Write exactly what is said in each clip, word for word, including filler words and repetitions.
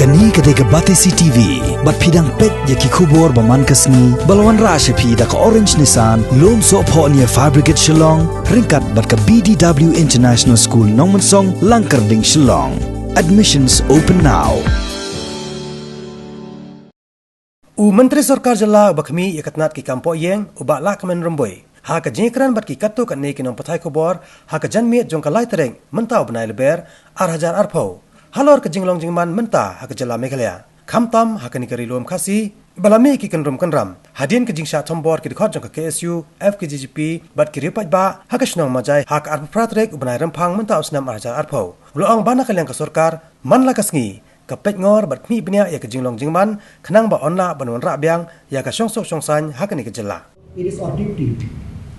Kane ka dei ka Batesi T V, bad phi dang peit ïa ki khubor ba man ka sngi, ba la wanrah sha phi da ka Orange Nissan, Lumsohphoh near Fire Brigade Shillong, ryngkat bad ka B D W International School Nongmensong, Langkyrding, Shillong. Admissions open now. U Myntri Sorkar Jylla uba khmih ïa ka tnat ki kam pohïing, u Bah Lahkmen Rymbui, ha ka jingïakren bad ki katto katne ki nongpathai khubor ha ka janmiet jong ka lai tarik mynta u bnai Lber ar hajar arphew, halor ka jinglong jingman mynta ha ka jylla Meghalaya, khamtam ha kane ka Ri Lum Khasi, ba la mih ki kynrum kynram hadien ka jingshah thombor ki dkhot jong ka K S U, F K J G P bad ki riewpaidbah ha ka shnong Majai ha ka arphew phra tarik u bnai Rymphang mynta u snem ar hajar arphew. U la ong ba na ka liang ka sorkar, man la ka sngi, ka peit ngor bad khmih bniah ïa ka jinglong jingman, khnang ba yn lah ban wanrah biang ïa ka shongsuk shongsaiñ ha kane ka jylla. It is our duty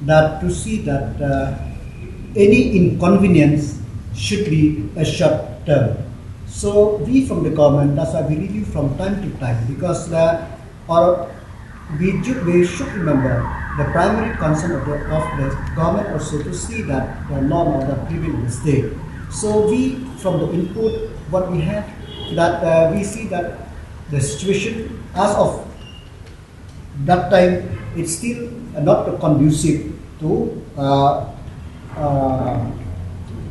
that to see that, uh, any inconvenience should be a short term. So we from the government, that's why we review from time to time, because the, our, we should, we should remember the primary concern of the, of the government also to see that the law and order prevail in the state. So we, from the input, what we have, that, uh, we see that the situation as of that time, it's still not conducive to, uh, uh,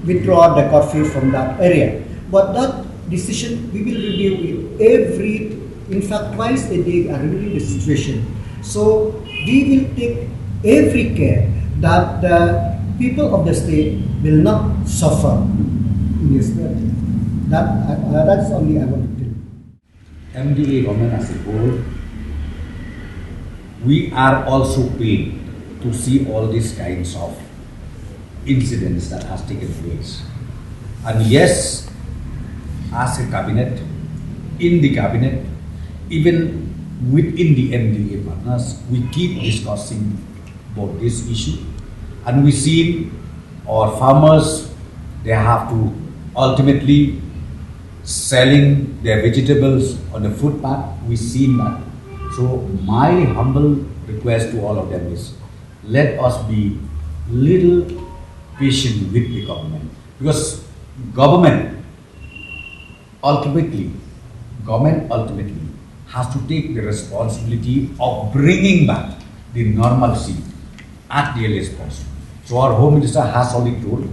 withdraw the curfew from that area. But that decision, we will review it every, in fact, twice a day we are reviewing the situation. So we will take every care that the people of the state will not suffer in this matter. That, uh, uh, that's only I want to tell. M D A government as a whole, we are also pained to see all these kinds of incidents that has taken place. And yes, as a cabinet, in the cabinet, even within the M D A partners, we keep discussing about this issue. And we seen our farmers, they have to ultimately selling their vegetables on the footpath. We seen that. So my humble request to all of them is, let us be little patient with the government, because government ultimately, government ultimately has to take the responsibility of bringing back the normalcy at the earliest possible. So our Home Minister has already told,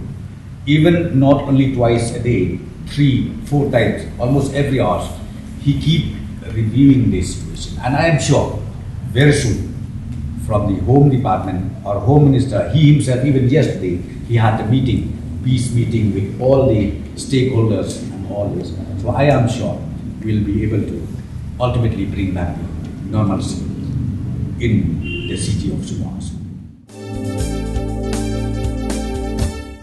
even not only twice a day, three, four times, almost every hour, he keep reviewing the situation. And I am sure very soon, from the Home Department, our Home Minister, he himself, even yesterday, he had a meeting, peace meeting with all the stakeholders and all this. So I am sure we'll be able to ultimately bring back the normalcy in the city of Shillong.